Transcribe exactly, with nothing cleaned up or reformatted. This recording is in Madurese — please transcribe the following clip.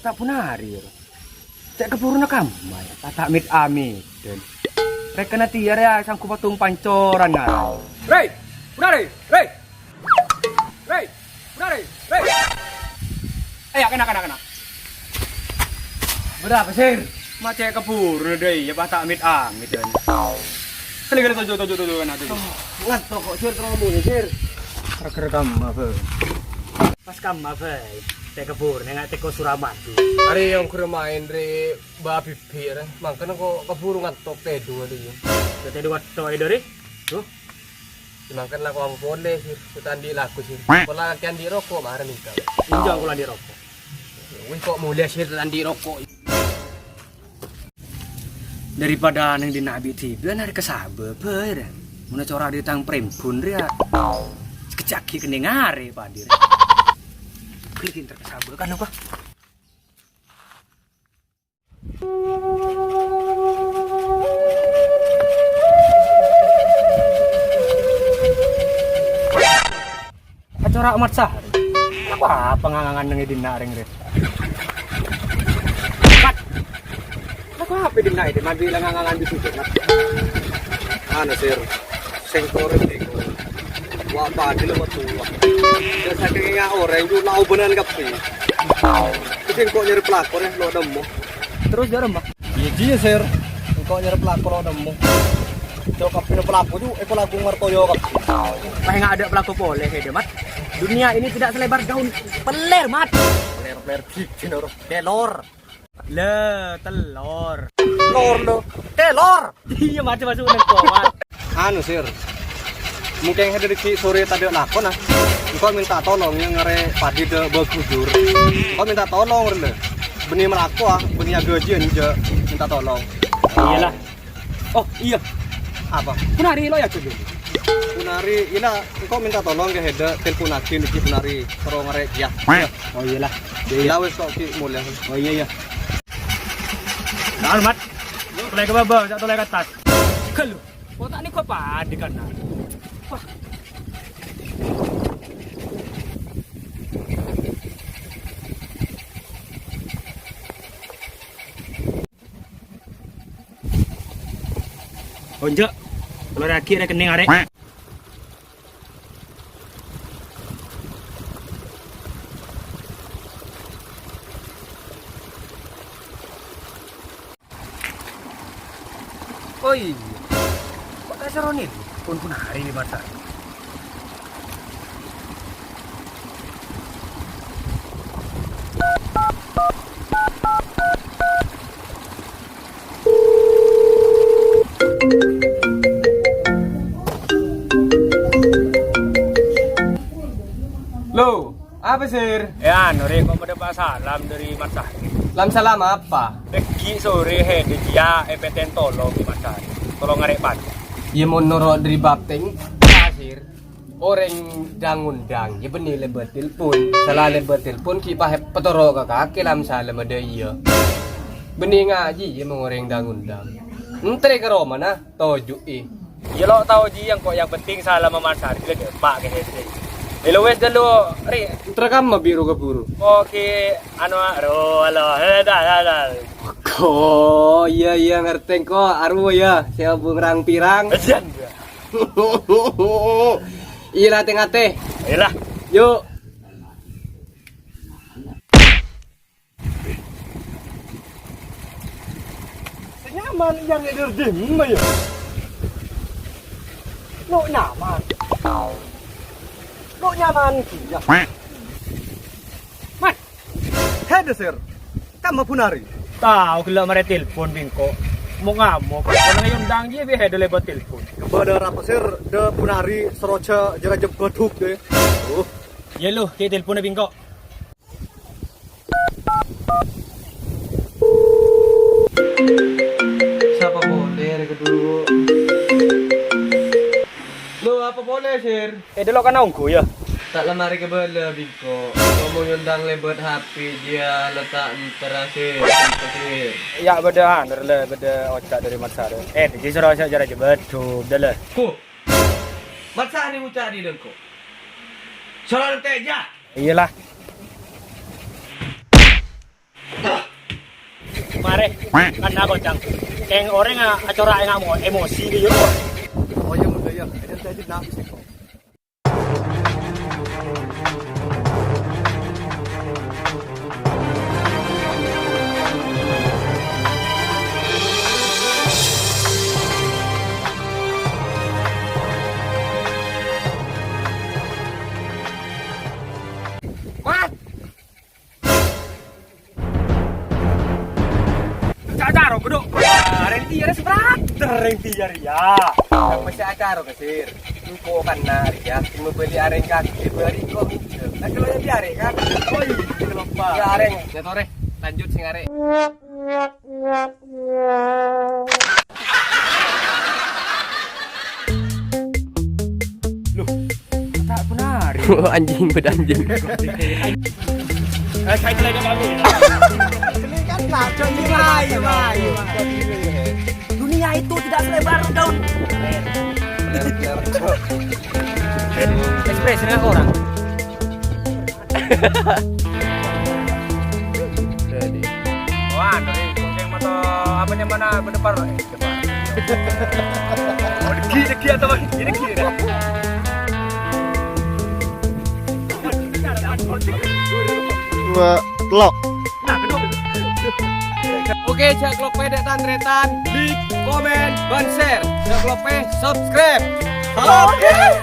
Ta' Punari, yâ. Cè' kabhuruna kamma, yâ. Tata' mit-amidan. Rèkana tèyar, yâ, sanggup patung pancoran, ngara. Rè! Punari! Rè! Rè! Punari! Rè! Eh, ya, kena, kena, kena. Berapa, Sir? Ma' cè' kabhuruna, dâi, yâ, pas ta' mit-amidan. Kali, kali, toju', toju', toju', kena, toju'. Oh, ngantok kok, Sir, keromone, Sir. Reger kamma, Bâ? Pas kamma bhâi, cè' kabhuruna nga' tèko Suramadu. Arè yang guru main rè Mbak Bibi, rè. Mangkana ko' kabhuru ngantok tèdung, arè, yâ. Yâ, tèdung ngantok, è, Dori. Duh. Yâ, mangkana la ko' apa polè, Sir. Ko' ta' andi' lagu, Sir. Pola kakè andi' roko', mara mènta. Enjâ', ko' la andi' roko'. Wis, ko' molè, Sir, ta' andi' roko'. Daripada neng dinna' bi' dhibi', arè kasabâ bhâi, rè. Mon cora' dâri tang prèmbun, rè, yâ. Sakejjhâ' ghi' kennèng arè, padi, rè. Ghi' entar kasabâ, kan, apa? Acora' Mat Sahri. Apa, apa ngangangan neng è dinna' rèng rè? Mat! Apa, apa è dinna' rè? Mandi la ngangangan di situ, Mat. Anu, Sir. Sèngko' rè, sèngko'. Wa, padi la metu, wa. Ya, sakèng nga' orèng, ju, la obânan kabbhi. Sèngko' nyarè pelakor, yâ, lo nemmo. Terros, jâ' remma? Iyâ, jiyâ, Sir. Engko' nyarè pelakor lo nemmo. Jâ' kabbhina pelakor, ju, èko lagu ngartoyo kabbhi. Pas nga' adâ' pelakor polè, hèdâ, Mat. Dunia ini tidak selebar daun peler, Mat. Peler-peler gigi, noro. Telor. Le, telor. Lor, lo. Telor. Iyâ, Mat, masuk neng ko, Mat. Anu, Sir. Mungkin hèdâ dhâggi' sorè tadâ' lakon, ah. Engko' mènta tolong, yâ, ngarè padi dâ' bâgujur. Engko' mènta tolong, rèn, lè. Bânnè malako, ah. Bânnè agajiyân, jâ' mènta tolong. Iyâ la. Oh, iyâ. Apa? Punari lo, yâ, Jun? Punari, iyâ la. Engko' mènta tolong, yâ, hèdâ, telponnaghi nèka Punari. Terro ngarè, yâ. Oh, iyâ la. Iyâ, iyâ. Iyâ, wis, kok, ghi' molè. Oh, iyâ, iyâ. Nah, Mat. Tolè ka bâbâ, jâ' tolè ka attas. Ghâllu. Kota'na kok padâ kan, nah. Wah. Onjâ', keluar lagi ada kening arek. Oh iyâ, kok ta' sè ronè? Pon-pon arè, Mas. Lo, apa, Sir? Eh, anu, Rè, kok padâ pas salam dâri Mat Sahri? Lam-salam apa? Peggi' sorè, hè, dâjiyâ èpètèn tolong bi' Mat Sahri. Tolong arè pajhât. Iyâ, mon noro' dâri bab tèng, Sir. Orèng dâng-ondâng, iyâ bânnè lèbât telpon. Sala lèbât telpon, ghi' pas patoro' ka kakè lam-salam dâ' iyâ. Bânnè ngajhi, iyâ, mon orèng dâng-ondâng. Èntarè ka romana. Toju'i. Iyâ, lo' tao jiyâ engko', yang penting salam Mat Sahri la dâpa' ka hèdâ. Elo wes ghâllu, Rè. Èntar kamma bi' ro kabhuru. Oke, anu, aro, alo, hada, hada. Oh, iyâ, iyâ, ngartè engko', aro, iyâ, sè abung rang-pirang. Ajan. Iyâ, la, tè-ngatè. Ayolah. Yuk. Sè nyaman iyâ ngèdhâr dimma, yâ? Lo' nyaman. Lo' nyaman kèya. Mat. Hèdâ, Sir. Kamma Bunari? Tao ghellâ' marè telpon bi' engko'. Mo' ngamok. Kalau èondâng jiyâ bi' hèdâ lèbât telpon. Kembali rapo, Sir? Dâ' Bunari seroja jârâjâ bâdhuk, yâ. Oh. Iyâ, lo, ghi' telponna bi' engko'. Sapa polè rè kadhuwâ'? Lo, apa polè, Sir? Eh, dâlok kana ongghu, yâ? Ta' la marè kabâlâ bi' engko'. Ngomong èondâng lèbât H P, jiyâ la ta' èntar, Sir. Èntar, Sir. Yâ, bâdâ anu, la, bâdâ oca' dâri Mat Sahri. Eh, dâjiyâ soro jârâjâ bâdhuk, dâ' la. Huh. Mat Sahri ngoca' dâri engko'. Soro èntar, jâ. Iyâlah. Marè, kan aku, Cang. Kèng orèng a-, acora' ènga' mo-, emosi, gitu. Oh, iya, Bunda, iya. Ada tadi nangis, kok. Mat! Cacaro, Beduk. Renti ya, seberat. Renti ya, ya. Yang masih acaro, Kesir. Engko' kan nari ya, mau beli areng kaki, beli kok. Kan kalau yang biare kan? Oh iya, lupa. Ya, areng. Ya, tore, lanjut sing arek. Loh, tak penari. Anjing, beda anjing. Eh, saya tidak ada kami. Ini kan kacau ini, Pak. Dunia itu tidak selebar daun. Ekspresinya orang. Wah, dari Songkeng moto apa yang mana berdepan, eh, depan. Oh, degi, degi atau ini degi ya? Dua, telok. Oke, jhâ' kaloppaè dâ' tan-tarètan, like, komen, bân share. Jhâ' kaloppaè subscribe. Oke.